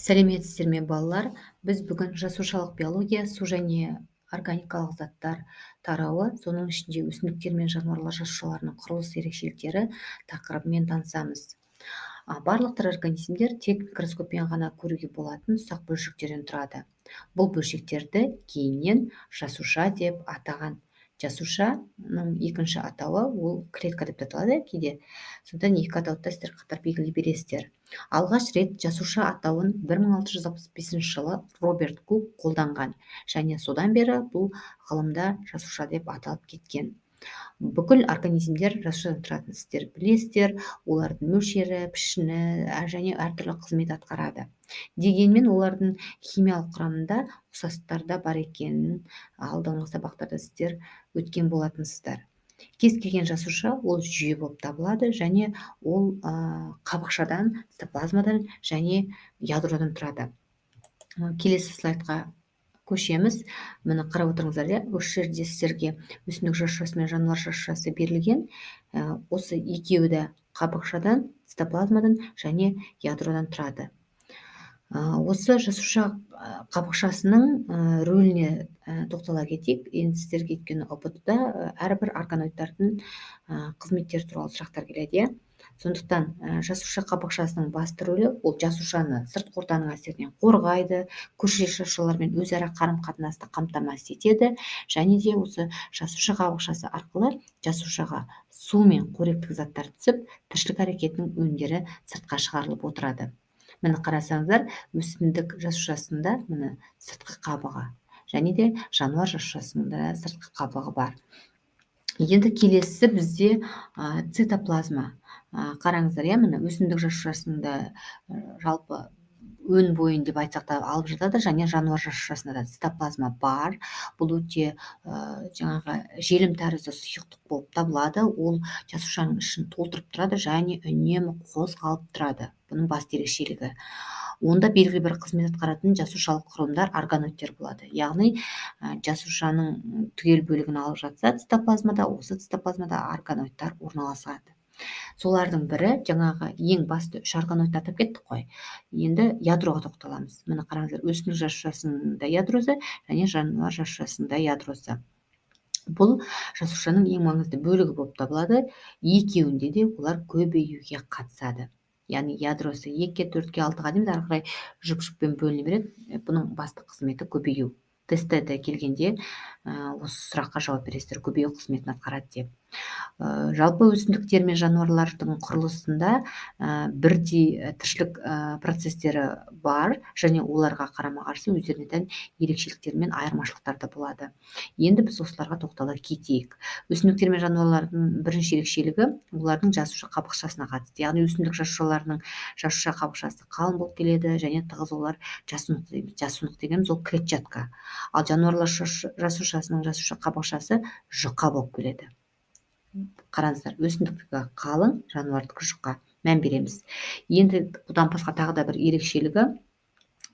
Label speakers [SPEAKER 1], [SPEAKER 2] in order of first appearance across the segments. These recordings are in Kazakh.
[SPEAKER 1] Сәлеметсіздер ме, балалар? Біз бүгін жасушалық биология, су және органикалық заттар тарауы, соның ішінде өсімдіктер мен жануарлар жасушаларының құрылыс ерекшеліктері тақырыбымен танысамыз. Барлық тірі организмдер тек микроскоппен ғана көруге болатын ұсақ бөлшектерден тұрады. Бұл бөлшектерді кейіннен жасуша деп атаған. Жасушаның екінші атауы ол клетка деп те аталады кейде. Сондықтан екі атауды да сіздер қатар белгілей бересіздер. Алғаш рет жасуша атауын 1665 жылы Роберт Гук қолданған және содан бері бұл ғылымда жасуша деп аталып кеткен. Бүкіл организмдер жасушадан тұратынын сіздер білесіздер, олардың мөлшері, пішіні және әртүрлі қызмет атқарады. Дегенмен олардың химиялық құрамында ұқсастықтар да бар екенін алдыңғы сабақтарда сіздер өткен болатынсыздар. Кез келген жасуша ол жүйе болып табылады және ол қабықшадан, цитоплазмадан және ядродан тұрады. Келесі слайдқа көшеміз. Міне, қарап отырыңыздар, иә, осы жерде сіздерге өсімдік жасушасы мен жануар жасушасы берілген. Осы екеуі де қабықшадан, цитоплазмадан және ядродан тұрады. Осы жасуша қабықшасының рөліне тоқтала кетейік. Енді сіздерге, өйткені ҰБТ-да әрбір органоидтардың қызметтері туралы сұрақтар келеді, иә. Сондықтан жасуша қабықшасының басты рөлі ол жасушаны сыртқы ортаның әсерінен қорғайды, көршілес жасушалармен өзара қарым-қатынасты қамтамасыз етеді және де осы жасуша қабықшасы арқылы жасушаға су мен қоректік заттар түсіп, тіршілік әрекетінің өнімдері сыртқа шығарылып отырады. Міне, қарасаңыздар, өсімдік жасушасында, міне, сыртқы қабығы және де жануар жасушасында сыртқы қабығы бар. Енді келесісі бізде цитоплазма. Қараңыздар, иә, міне, өсімдік жасушасында жалпы өн бойын деп айтсақ та алып жатады және жануар жасушасында да цитоплазма бар. Бұл өте жаңағы желім тәрізді сұйықтық болып табылады. Ол жасушаның ішін толтырып тұрады және үнемі қозғалып тұрады. Бұның басты ерекшелігі. Онда белгілі бір қызмет атқаратын жасушалық құрылымдар, органоидтер болады. Яғни жасушаның түгел бөлігін алып жатса цитоплазмада, осы цитоплазмада органоидтар орналасады. Солардың бірі, жаңағы ең басты үш органоидты атап кеттік қой. Енді ядроға тоқталамыз. Міне, қараңыздар, өсімдік жасушасында ядросы және жануар жасушасында ядросы. Бұл жасушаның ең маңызды бөлігі болып табылады. Екеуінде де олар көбеюге қатысады. Яғни ядросы 2-ге, 4-ке, 6-ға дейін, ары қарай жұп-жұппен бөліне береді. Бұның басты қызметі көбею. Тестте келгенде осы сұраққа жауап бересіздер, көбею қызметін атқарады деп. Жалпы өсімдіктер мен жануарлардың құрылысында бірдей тіршілік процестері бар және оларға қарама-қарсы өздеріне тән ерекшеліктер мен айырмашылықтар да болады. Енді біз осыларға тоқтала кетейік. Өсімдіктер мен жануарлардың бірінші ерекшелігі олардың жасуша қабықшасына қатысты. Яғни өсімдік жасушаларының жасуша қабықшасы қалың болып келеді және тығыз, олар жасуынық дейміз. Жасуынық дегеніміз ол клетчатка. Ал жануарлар жасушасының жасуша қабықшасы жұқа болып келеді. Қараңыздар, өсімдіктікі қалың, жануардікі жұқа. Мән береміз. Енді бұдан басқа тағы да бір ерекшелігі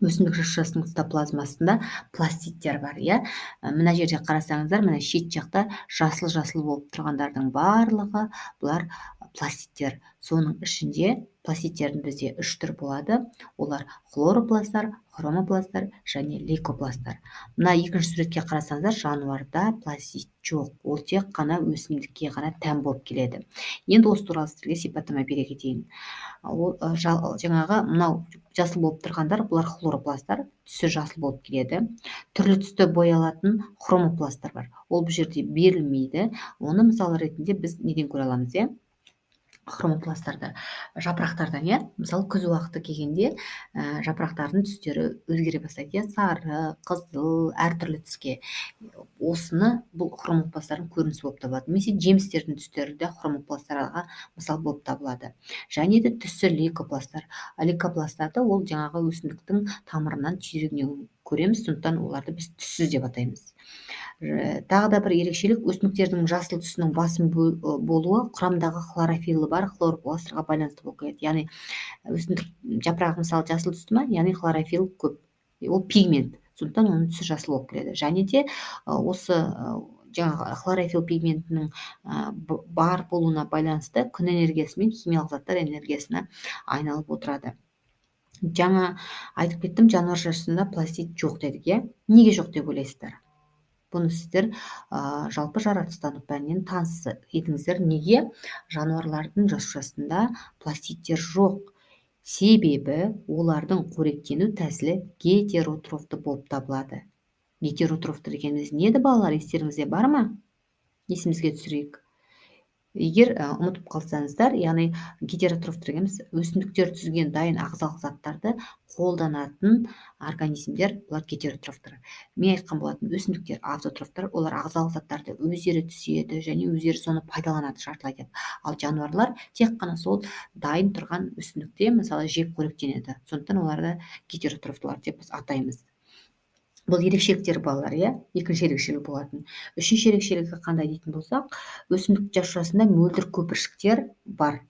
[SPEAKER 1] өсімдік жасушасының цитоплазмасында пластидтер бар, иә. Мына жерде қарасаңыздар, мына шет жақта жасыл-жасыл болып тұрғандардың барлығы бұлар пластидтер. Соның ішінде пластидтердің бізде үш түрі болады. Олар хлоропласттар, хромопласттар және лейкопласттар. Мына екінші суретке қарасаңыздар, жануарда пластид жоқ. Ол тек қана өсімдікке ғана тән болып келеді. Енді осы туралы сіздерге сипаттама бере кетейін. Ол жаңағы мынау жасыл болып тұрғандар, бұлар хлоропласттар, түсі жасыл болып келеді. Түрлі түсті боялатын хромопласттар бар. Ол бұл жерде берілмейді. Оны мысал ретінде біз неден көре аламыз, иә? Хромопласттарды жапырақтардан, иә. Мысалы, күз уақыты келгенде жапырақтардың түстері өзгере бастайды, иә, сары, қызыл, әртүрлі түске. Осыны бұл хромопласттардың көрінісі болып табылады. Немесе жемістердің түстері де хромопласттарға мысал болып табылады. Және де түсі лейкопласттар. Лейкопласттарды ол жаңағы өсімдіктің тамырынан, түйірігінен көреміз, сондықтан оларды біз түссіз деп атаймыз. Тағы да бір ерекшелік, өсімдіктердің жасыл түсінің басым болуы құрамындағы хлорофиллі бар хлоропласттарға байланысты болып келеді. Яғни өсімдік жапырағы, мысалы, жасыл түсті ма, яғни хлорофилл көп, ол пигмент, сондықтан оның түсі жасыл болып келеді. Және де осы жаңағы хлорофилл пигментінің бар болуына байланысты күн энергиясы мен химиялық заттар энергиясына айналып отырады. Жаңа айтып кеттім, жануар жасушасында пластид жоқ дедік, иә? Неге жоқ деп ойлайсыздар? Бұны сіздер жалпы жаратылыстану пәнінен таныс едіңіздер. Неге жануарлардың жасушасында пластидтер жоқ? Себебі олардың қоректену тәсілі гетеротрофты болып табылады. Гетеротрофты дегеніміз не еді, балалар, естеріңізде бар ма? Есімізге түсірейік. Егер ұмытып қалсаңыздар, яғни гетеротрофты дегеніміз өсімдіктер түзген дайын ағзалық заттарды қолданатын организмдер, бұлар гетеротрофтар. Мен айтқан болатын, өсімдіктер автотрофтар, олар ағзалық заттарды өздері түзеді және өздері соны пайдаланады жартылай деп. Ал жануарлар тек қана сол дайын тұрған өсімдікте, мысалы, жеп қоректенеді. Сондықтан оларды гетеротрофтылар деп біз атаймыз. Бұл ерекшеліктер, балалар, иә, екінші ерекшелігі болатын. Үшінші ерекшелігі қандай дейтін болсақ, өсімдік жасушасында мөлдір көпіршіктер бар.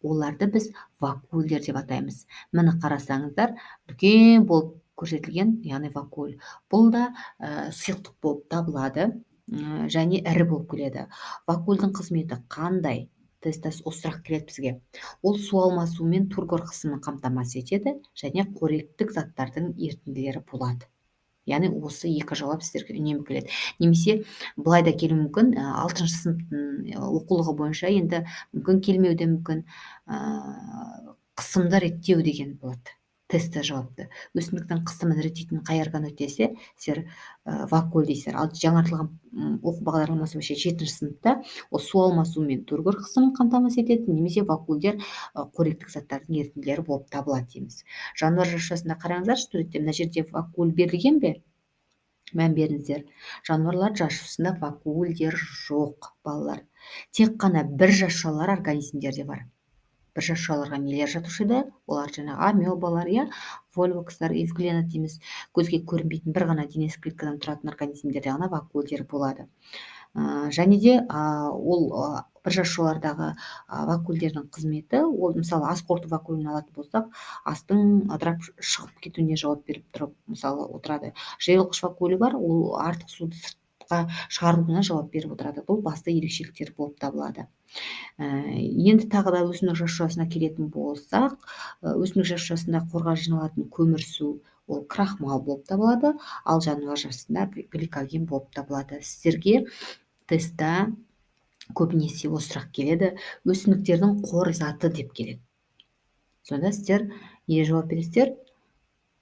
[SPEAKER 1] Оларды біз вакуольдер деп атаймыз. Міне, қарасаңыздар, үлкен болып көрсетілген, яғни вакуоль. Бұл да сұйықтық болып табылады және ірі болып келеді. Вакуольдің қызметі қандай? Тестте осы сұрақ келеді бізге. Ол су алмасу мен тургор қысымын қамтамасыз етеді және қоректік заттардың ерітінділері болады. Яғни осы екі жауап сіздерге үнемі келеді. Немесе былай да келуі мүмкін, 6 сыныптың оқулығы бойынша енді мүмкін келмеуі де мүмкін, қысымды реттеу деген болады. Тестте жауапты. Өсімдіктің қысымын реттейтін қай орган десе, сіздер вакуоль дейсіздер. Ал жаңартылған оқу бағдарламасы бойынша 7 сыныпта ол су алмасу мен тургор қысымын қамтамасыз етеді, немесе вакуольдер қоректік заттардың ерітінділері болып табылады дейміз. Жануар жасушасында қараңыздаршы суретте, мына жерде вакуоль берілген бе? Мән беріңіздер. Жануарлар жасушасында вакуольдер жоқ, балалар. Тек қана бір жасушалар организмдерде бар. Бір жасушаларға нелер жатушы еді? Олар жаңағы амебалар, иә, вольвокстар, эвглена дейміз. Көзге көрінбейтін бір ғана денесі клеткадан тұратын организмдерде ғана вакуольдер болады. Және де ол бір жасушалардағы вакуольдердің қызметі, ол мысалы ас қорыту вакуолін алатын болсақ, астың ыдырап шығып кетуіне жауап беріп тұрып, мысалы, отырады. Жиылғыш вакуолі бар, ол артық суды сыртқа шығаруына жауап беріп отырады. Бұл басты ерекшеліктер болып табылады. Енді тағы да өсімдік жасушасына келетін болсақ, өсімдік жасушасында қорға жиналатын көмірсу ол крахмал болып табылады, ал жануар жасушасында гликоген болып табылады. Сіздерге тестта көбінесе осы сұрақ келеді, өсімдіктердің қор заты деп келеді. Сонда сіздер не жауап бересіздер?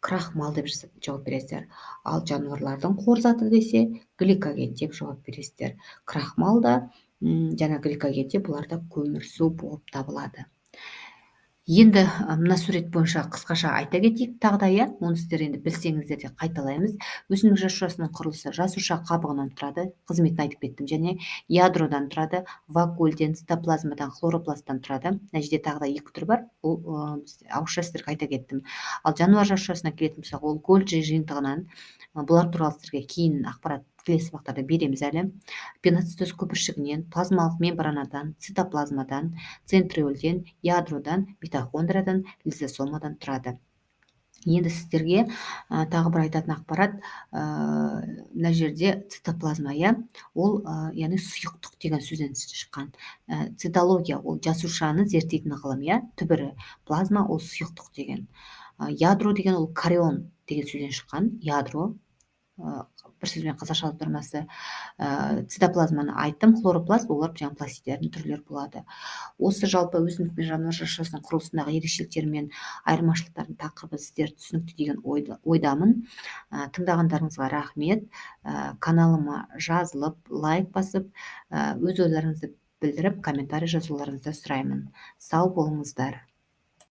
[SPEAKER 1] Крахмал деп жауап бересіздер. Ал жануарлардың қор заты десе, гликоген деп жауап бересіздер. Крахмал да жаңа гликоген де, бұлар да көмірсу болып табылады. Енді мына сурет бойынша қысқаша айта кетейік тағы да, иә, оны сіздер енді білсеңіздер де қайталаймыз. Өсімдік жасушасының құрылысы жасуша қабығынан тұрады, қызметін айтып кеттім, және ядродан тұрады, вакуольден, цитоплазмадан, хлоропласттан тұрады. Мына жерде тағы да екі түрі бар, бұл ауызша сіздерге айта кеттім. Ал жануар жасушасына келетін болсақ, ол Гольджи жиынтығынан, бұлар туралы сіздерге кейін ақпарат келесі сабақтарда береміз әлі. Пиноцитоз көпіршігінен, плазмалық мембранадан, цитоплазмадан, центриольден, ядродан, митохондриядан, лизосомадан тұрады. Енді сіздерге тағы бір айтатын ақпарат, мына жерде цитоплазма, иә, ол яғни сұйықтық деген сөзден шыққан. Цитология ол жасушаны зерттейтін ғылым, иә, түбірі. Плазма ол сұйықтық деген. Ядро деген ол карион деген сөзден шыққан, ядро. Бір сөзбен қазақша аудармасы, цитоплазманы айттым, хлоропласт олар жаңағы пластидтердің түрлері болады. Осы жалпы өсімдік пен жануар жасушасының құрылысындағы ерекшеліктері мен айырмашылықтардың тақырыбы сіздер түсінікті деген ойдамын. Тыңдағандарыңызға рахмет. Каналыма жазылып, лайк басып, өз ойларыңызды білдіріп, комментарий жазуларыңызды сұраймын. Сау болыңыздар.